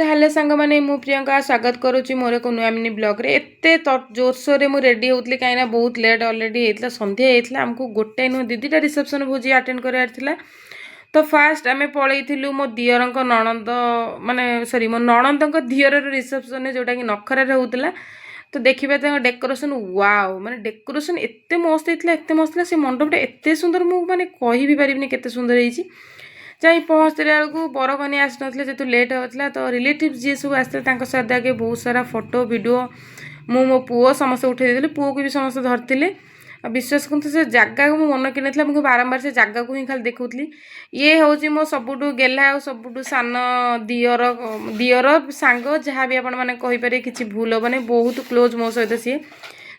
ତ ହ୍ୟାଲୋ ସାଙ୍ଗମାନେ, ମୁଁ ପ୍ରିୟଙ୍କା ସ୍ୱାଗତ କରୁଛି ମୋର ଏକ ନୂଆ ମିନି ବ୍ଲଗ୍ରେ। ଏତେ ଜୋରସୋରରେ ମୁଁ ରେଡ଼ି ହେଉଥିଲି, କାହିଁକିନା ବହୁତ ଲେଟ୍ ଅଲରେଡ଼ି ହେଇଥିଲା, ସନ୍ଧ୍ୟା ହେଇଥିଲା। ଆମକୁ ଗୋଟେ ନୁହେଁ, 2 2ଟା ରିସେପ୍ସନ୍ ଭୋଜି ଆଟେଣ୍ଡ କରିବାର ଥିଲା। ତ ଫାଷ୍ଟ ଆମେ ପଳେଇଥିଲୁ ମୋ ଦିଅରଙ୍କ ନଣନ୍ଦ, ମାନେ ସରି, ମୋ ନଣନ୍ଦଙ୍କ ଦିଅରର ରିସେପ୍ସନ୍ରେ, ଯେଉଁଟାକି ନଖରାରେ ହେଉଥିଲା। ତ ଦେଖିବା ତାଙ୍କ ଡେକୋରେସନ୍, ୱାଓ! ମାନେ ଡେକୋରେସନ୍ ଏତେ ମସ୍ତ ହେଇଥିଲା, ଏତେ ମସ୍ତ ଥିଲା। ସେ ମଣ୍ଡପଟା ଏତେ ସୁନ୍ଦର, ମୁଁ ମାନେ କହିବି ପାରିବିନି କେତେ ସୁନ୍ଦର ହେଇଛି। ଯାଇ ପହଞ୍ଚିଲା ବେଳକୁ ବରକନ୍ୟା ଆସିନଥିଲେ, ଯେହେତୁ ଲେଟ୍ ହେଉଥିଲା। ତ ରିଲେଟିଭ୍ ଯିଏ ସବୁ ଆସିଥିଲେ, ତାଙ୍କ ସହିତ ଆଗେ ବହୁତ ସାରା ଫଟୋ, ଭିଡ଼ିଓ ମୁଁ, ମୋ ପୁଅ ସମସ୍ତେ ଉଠେଇ ଦେଇଥିଲେ। ପୁଅକୁ ବି ସମସ୍ତେ ଧରିଥିଲେ। ଆଉ ବିଶ୍ୱାସ କରନ୍ତୁ, ସେ ଜାଗାକୁ ମୋ ମନ କିଣିଥିଲା। ମୁଁ ବାରମ୍ବାର ସେ ଜାଗାକୁ ହିଁ ଖାଲି ଦେଖୁଥିଲି। ଇଏ ହେଉଛି ମୋ ସବୁଠୁ ଗେହ୍ଲା ଆଉ ସବୁଠୁ ସାନ ଦିଅର, ଦିଅର, ସାଙ୍ଗ, ଯାହା ବି ଆପଣମାନେ କହିପାରିବେ, କିଛି ଭୁଲ ହେବନି। ବହୁତ କ୍ଲୋଜ୍ ମୋ ସହିତ ସିଏ।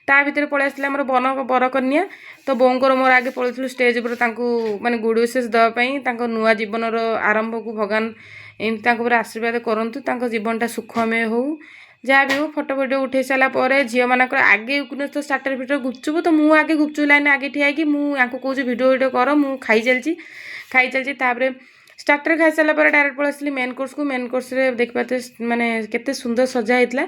ତା ଭିତରେ ପଳେଇ ଆସିଥିଲା ଆମର ବରକନ୍ୟା। ତ ବୋଉଙ୍କର ମୋର ଆଗେ ପଳେଇଥିଲୁ ଷ୍ଟେଜ୍ ଉପରେ ତାଙ୍କୁ ମାନେ ଗୁଡ଼ ୱିଶେସ୍ ଦେବା ପାଇଁ। ତାଙ୍କ ନୂଆ ଜୀବନର ଆରମ୍ଭକୁ ଭଗବାନ ଏମିତି ତାଙ୍କ ଉପରେ ଆଶୀର୍ବାଦ କରନ୍ତୁ, ତାଙ୍କ ଜୀବନଟା ସୁଖମୟ ହଉ। ଯାହା ବି ହଉ, ଫଟୋ ଭିଡ଼ିଓ ଉଠେଇ ସାରିଲା ପରେ ଝିଅମାନଙ୍କର ଆଗେ ତ ଷ୍ଟାର୍ଟର ଭିଡ଼ିଓ ଗୁପଚୁପ। ତ ମୁଁ ଆଗେ ଗୁପଚୁପ ଲାଇନ୍ ଆଗେ ଠିଆ ହେଇକି ମୁଁ ୟାଙ୍କୁ କହୁଛି, ଭିଡ଼ିଓ ଭିଡ଼ିଓ କର, ମୁଁ ଖାଇ ଚାଲିଛି, ଖାଇ ଚାଲିଛି। ତାପରେ ଷ୍ଟାର୍ଟର ଖାଇସାରିଲା ପରେ ଡାଇରେକ୍ଟ ପଳେଇ ଆସିଲି ମେନ୍ କୋର୍ସକୁ। ମେନ୍ କୋର୍ସରେ ଦେଖିପାରୁଥିବେ ମାନେ କେତେ ସୁନ୍ଦର ସଜା ହେଇଥିଲା।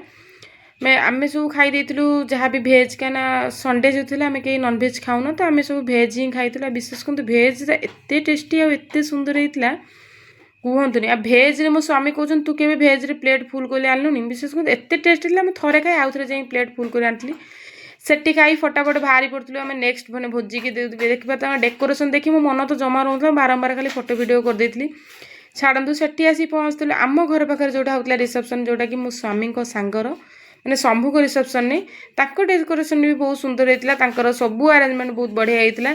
ଆମେ ସବୁ ଖାଇ ଦେଇଥିଲୁ ଯାହା ବି ଭେଜ୍, କାହିଁକିନା ସଣ୍ଡେ ଯେଉଁ ଥିଲା, ଆମେ କେହି ନନଭେଜ୍ ଖାଉନୁ। ତ ଆମେ ସବୁ ଭେଜ୍ ହିଁ ଖାଇଥିଲୁ। ଆଉ ବିଶେଷ କରନ୍ତୁ, ଭେଜ୍ଟା ଏତେ ଟେଷ୍ଟି ଆଉ ଏତେ ସୁନ୍ଦର ହେଇଥିଲା, କୁହନ୍ତୁନି। ଆଉ ଭେଜ୍ରେ ମୋ ସ୍ୱାମୀ କହୁଛନ୍ତି, ତୁ କେବେ ଭେଜ୍ରେ ପ୍ଲେଟ୍ ଫୁଲ୍ କରି ଆଣିଲୁନି? ବିଶେଷ କରନ୍ତୁ, ଏତେ ଟେଷ୍ଟ ଥିଲା, ମୁଁ ଥରେ ଖାଇ ଆଉ ଥରେ ଯାଇ ପ୍ଲେଟ୍ ଫୁଲ୍ କରି ଆଣିଥିଲି। ସେଠି ଖାଇ ଫଟାଫଟ ବାହାରି ପଡ଼ୁଥିଲୁ ଆମେ ନେକ୍ସଟ ମାନେ ଭୋଜିକି। ଦେଖିବା ତାଙ୍କ ଡେକୋରେସନ୍ ଦେଖି ମୋ ମନ ତ ଜମା ରହୁନଥିଲା, ବାରମ୍ବାର ଖାଲି ଫଟୋ ଭିଡ଼ିଓ କରିଦେଇଥିଲି। ଛାଡ଼ନ୍ତୁ, ସେଠି ଆସି ପହଞ୍ଚିଥିଲୁ ଆମ ଘର ପାଖରେ ଯେଉଁଟା ହେଉଥିଲା ରିସେପ୍ସନ୍, ଯେଉଁଟାକି ମୋ ସ୍ୱାମୀଙ୍କ ସାଙ୍ଗର, ମାନେ ଶମ୍ଭୁଙ୍କ ରିସେପ୍ସନ୍ରେ। ତାଙ୍କ ଡେକୋରେସନ୍ ବି ବହୁତ ସୁନ୍ଦର ହେଇଥିଲା। ତାଙ୍କର ସବୁ ଆରେଞ୍ଜମେଣ୍ଟ ବହୁତ ବଢ଼ିଆ ହେଇଥିଲା।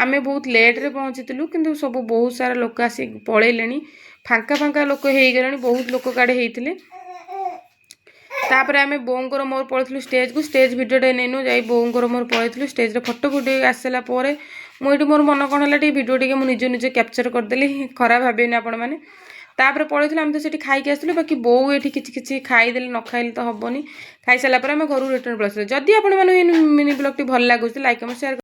ଆମେ ବହୁତ ଲେଟ୍ରେ ପହଞ୍ଚିଥିଲୁ, କିନ୍ତୁ ସବୁ ବହୁତ ସାରା ଲୋକ ଆସି ପଳେଇଲେଣି, ଫାଙ୍କା ଫାଙ୍କା ଲୋକ ହେଇଗଲେଣି, ବହୁତ ଲୋକ କାଡ଼େ ହେଇଥିଲେ। ତାପରେ ଆମେ ବୋଉଙ୍କର ମୋର ପଳେଇଥିଲୁ ଷ୍ଟେଜ୍କୁ। ଷ୍ଟେଜ୍ ଭିଡ଼ିଓଟା ନେଇନୁ, ଯାଇ ବୋଉଙ୍କର ମୋର ପଳେଇଥିଲୁ ଷ୍ଟେଜ୍ରେ। ଫଟୋ ଫୁଟେଇ ଆସିଲା ପରେ ମୁଁ ଏଇଠି ମୋର ମନ କ'ଣ ହେଲା, ଟିକେ ଭିଡ଼ିଓ ଟିକେ ମୁଁ ନିଜେ ନିଜେ କ୍ୟାପଚର୍ କରିଦେଲି, ଖରାପ ଭାବିବେନି ଆପଣମାନେ। ତାପରେ ପଳେଇଥିଲୁ, ଆମେ ତ ସେଠି ଖାଇକି ଆସିଥିଲୁ। ବାକି ବୋଉ ଏଠି କିଛି କିଛି ଖାଇଦେଲେ, ନ ଖାଇଲେ ତ ହେବନି। ଖାଇସାରିଲା ପରେ ଆମେ ଘରକୁ ରିଟର୍ନ ପଳେଇ ଆସିଲୁ। ଯଦି ଆପଣମାନଙ୍କୁ ଏଇ ମିନି ବ୍ଲଗ୍ଟି ଭଲ ଲାଗୁଛି, ଲାଇକ୍, କମେଣ୍ଟ, ସେୟାର।